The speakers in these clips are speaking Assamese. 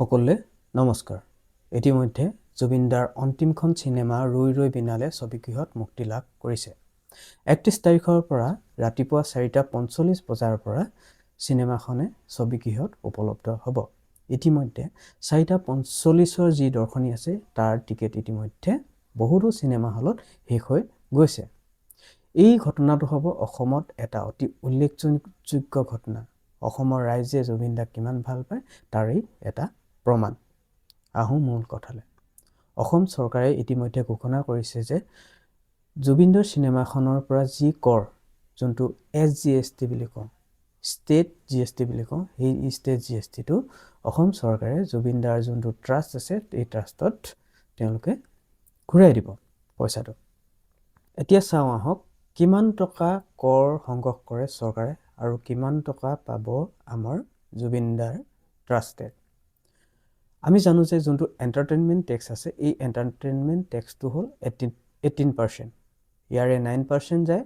সকলোলৈ নমস্কাৰ। ইতিমধ্যে জুবিনদাৰ অন্তিমখন চিনেমা ৰৈ ৰৈ বিনালে ছবিগৃহত মুক্তি লাভ কৰিছে। 31 তাৰিখৰ পৰা ৰাতিপুৱা 4টা 45 বজাৰ পৰা চিনেমাখনে ছবিগৃহত উপলব্ধ হ'ব। ইতিমধ্যে 4টা 45ৰ যি দৰ্শনী আছে, তাৰ টিকেট ইতিমধ্যে বহুতো চিনেমা হলত শেষ হৈ গৈছে। এই ঘটনাটো হ'ব অসমত এটা অতি উল্লেখযোগ্য ঘটনা। অসমৰ ৰাইজে জুবিন দাক কিমান ভাল পায়, তাৰেই এটা প্ৰমাণ। আহোঁ মূল কথালৈ। অসম চৰকাৰে ইতিমধ্যে ঘোষণা কৰিছে যে জুবিনদাৰ চিনেমাখনৰ পৰা যি কৰ, যোনটো এছ জি এছ টি বুলি কওঁ, ষ্টেট জি এছ টি বুলি কওঁ, সেই ষ্টেট জি এছ টিটো অসম চৰকাৰে জুবিনদাৰ যোনটো ট্ৰাষ্ট আছে, এই ট্ৰাষ্টত তেওঁলোকে ঘূৰাই দিব পইচাটো। এতিয়া চাওঁ আহক, কিমান টকা কৰ সংগ্ৰহ কৰে চৰকাৰে আৰু কিমান টকা পাব আমাৰ জুবিনদাৰ ট্ৰাষ্টে। আমি জানো যে যোনটো এণ্টাৰটেইনমেণ্ট টেক্স আছে, এই এণ্টাৰটেইনমেণ্ট টেক্সটো হ'ল 18%। ইয়াৰে 9% যায়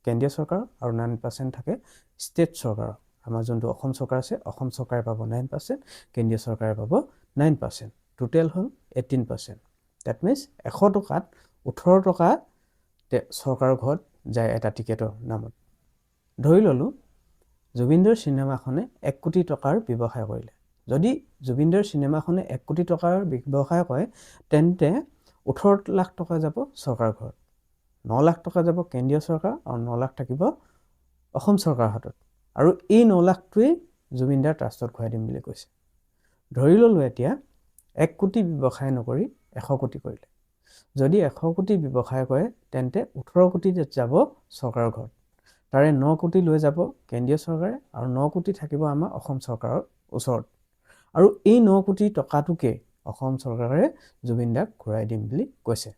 কেন্দ্ৰীয় চৰকাৰৰ আৰু 9% থাকে ষ্টেট চৰকাৰৰ। আমাৰ যোনটো অসম চৰকাৰ আছে, অসম চৰকাৰে পাব 9%, কেন্দ্ৰীয় চৰকাৰে পাব 9%। টোটেল হ'ল 18%। That means 100 টকাত 18 টকা চৰকাৰৰ ঘৰত যায় এটা টিকেটৰ নামত। ধৰি ল'লোঁ জুবিনদাৰ চিনেমাখনে 1 কোটি টকাৰ ব্যৱসায় কৰিলে। যদি জুবিনদাৰ চিনেমাখনে 1 কোটি টকাৰ ব্যৱসায় কৰে, তেন্তে 18 লাখ টকা যাব চৰকাৰৰ ঘৰত, 9 লাখ টকা যাব কেন্দ্ৰীয় চৰকাৰ আৰু 9 লাখ থাকিব অসম চৰকাৰৰ হাতত। আৰু এই 9 লাখটোৱেই জুবিনদাৰ ট্ৰাষ্টত ঘূৰাই দিম বুলি কৈছে। ধৰি ল'লোঁ এতিয়া 1 কোটি ব্যৱসায় নকৰি 100 কোটি কৰিলে। যদি 100 কোটি ব্যৱসায় কৰে, তেন্তে 18 কোটি যাব চৰকাৰৰ ঘৰত, তাৰে 9 কোটি লৈ যাব কেন্দ্ৰীয় চৰকাৰে আৰু 9 কোটি থাকিব আমাৰ অসম চৰকাৰৰ ওচৰত। আৰু এই 9 কোটি টকাটোকে অসম চৰকাৰে জুবিন দাক ঘূৰাই দিম বুলি কৈছে।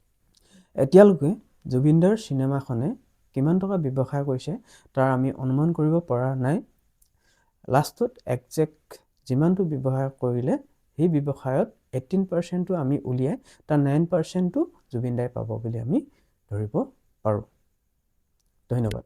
এতিয়ালৈকে জুবিনদাৰ চিনেমাখনে কিমান টকা ব্যৱসায় কৰিছে, তাৰ আমি অনুমান কৰিব পৰা নাই। লাষ্টত একজেক্ট যিমানটো ব্যৱসায় কৰিলে, সেই ব্যৱসায়ত 18%টো আমি উলিয়াই তাৰ 9%টো জুবিন দাই পাব বুলি আমি ধৰিব পাৰোঁ। ধন্যবাদ।